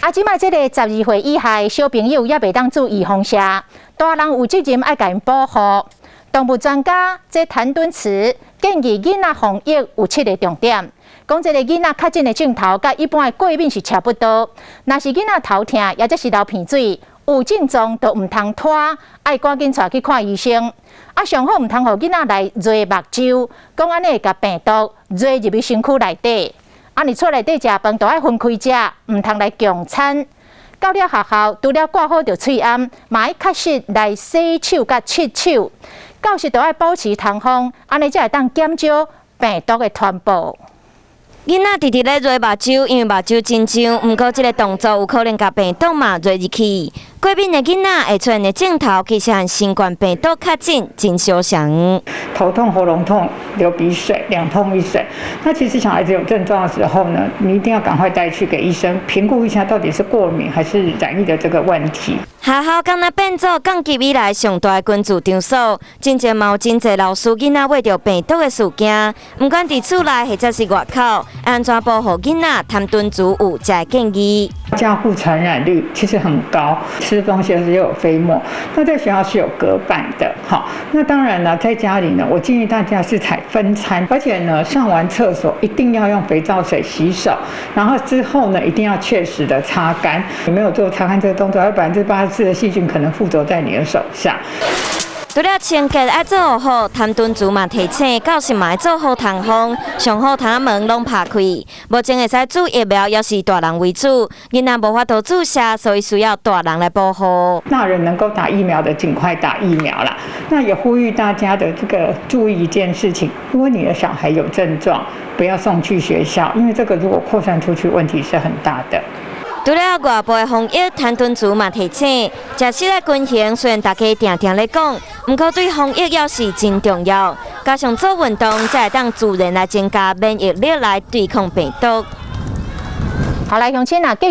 啊，這擺這个12歲以下的小朋友猶袂當注預防射，大人有責任愛共𪜶保護。動物專家這譚敦慈建議囡仔防疫有七个重點。講這个囡仔確診的症頭，佮一般的過敏是差不多。若是囡仔頭疼，抑者是流鼻水，有症狀就毋通拖，愛趕緊帶去看醫生。啊，上好毋通予囡仔來揉目睭，講按呢會共病毒揉入去身軀內底。啊，佇厝內底食飯都愛分開食，毋通來共餐。到了學校，除了掛好著喙罨，嘛愛確實來洗手佮拭手。教室都愛保持通風，按呢才會當減少病毒的傳播。囡仔直直咧揉目睭，因為目睭真脹，毋過這个動作有可能共病毒嘛揉入去。過敏的囡仔會出現的症頭，其實和新冠病毒確診真相像。頭痛、喉嚨痛、流鼻水，兩痛一水。那其實小孩子有症狀的時候呢，你一定要趕快帶去給醫生評估一下，到底是過敏還是染疫的這個問題。學校敢若變做降級以來上大的群聚場所，真正嘛有真濟老師囡仔為著病毒的事件，毋管佇厝內或者是外口，按怎保護囡仔，譚敦慈有這建議。交互傳染率其實很高，吃東西是有飛沫，那在學校是有隔板的，好，那當然呢，在家裡呢，我建議大家是採分餐，而且呢，上完廁所一定要用肥皂水洗手，然後之後呢，一定要確實的擦乾，你沒有做擦乾這個動作，有84%的細菌可能附着在你的手上。除了清潔愛做好，譚敦慈嘛提醒，教室嘛愛做好通風，上好窗門攏拍開。目前會使注疫苗，猶是大人為主，囡仔無法度注射，所以需要大人來保護。大人能夠打疫苗的，盡快打疫苗啦。那也呼籲大家的這個注意一件事情，如果你的小孩有症狀，不要送去學校，因為這個如果擴散出去，問題是很大的。除了外部的防疫，譚敦慈嘛提醒，食食愛均衡，雖然大家定定咧講，毋過對防疫猶是真重要。加上做運動，才會當自然來增加免疫力來對抗病毒。好，來鄉親啊，繼續。